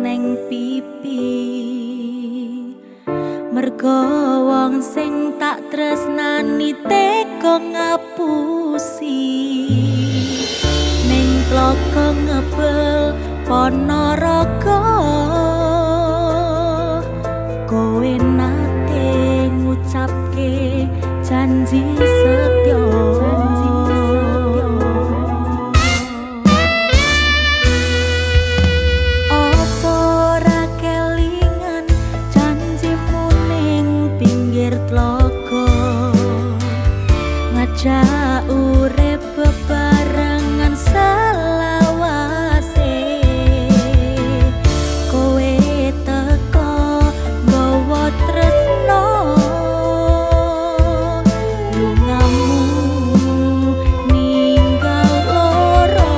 neng pipi, mergo wong sing tak tresnani teko ngapusi. Ning tlaga ngebel Ponorogo, kowe nate ngucapke janji setya. Apa ora kelingan janjimu ning pinggir tlaga, ngajak urip bebarengan selawase. Kowe teko nggawa tresno, lungamu ninggal loro.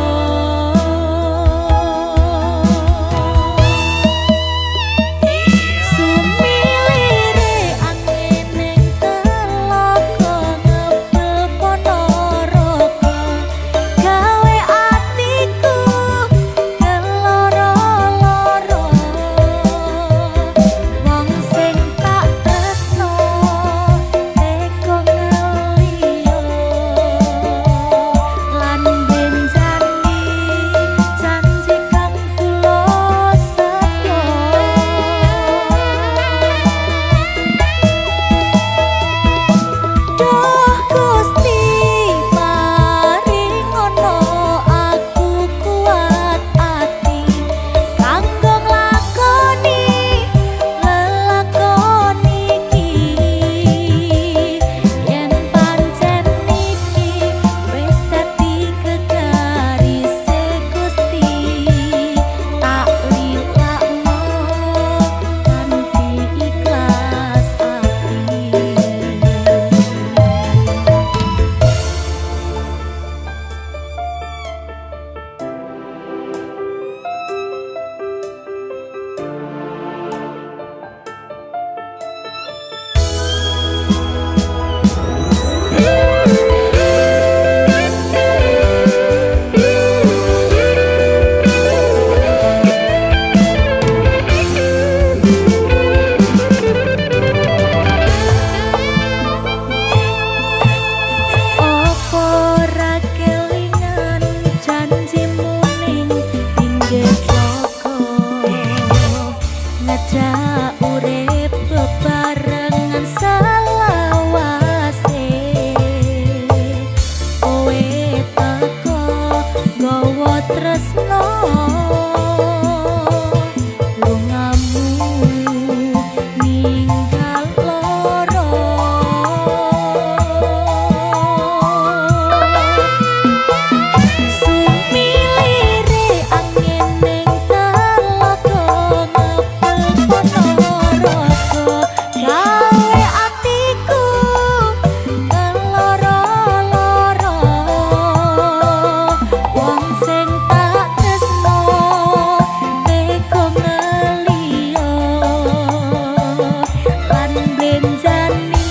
Sumilire angin ning telaga ngebel Ponorogo, gawe atiku keloro-loro. Wong sing tak tresno teko ngeliyo, lan benjani janji kang tulus setya. Duh Gusti paringono aku kuat ati kanggo nglakoni lelakon iki. Yen pancen iki wis dadi kegarise Gusti, tak lilakno kanthi ikhlas ati. Apa ora kelingan janjimu ning pinggir tlaga, ngajak urip bebarengan selawase. Kowe teko nggawa tresno, lungamu ninggal loro. Sumilire angin ning telaga ngebel Ponorogo, gawe atiku keloro-loro. Wong sing tak tresno teko ngeliyo, lan benjani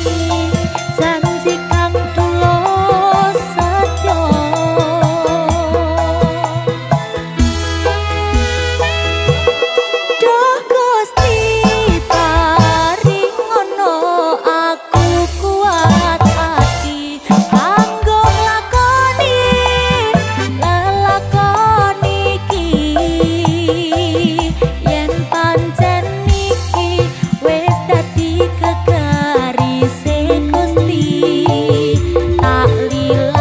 janji kang tulus setya. Duh Gusti paringono aku kuat ati kanggo nglakoni lelakon iki. Yen pancen iki wis dadi kegarise Gusti, tak lila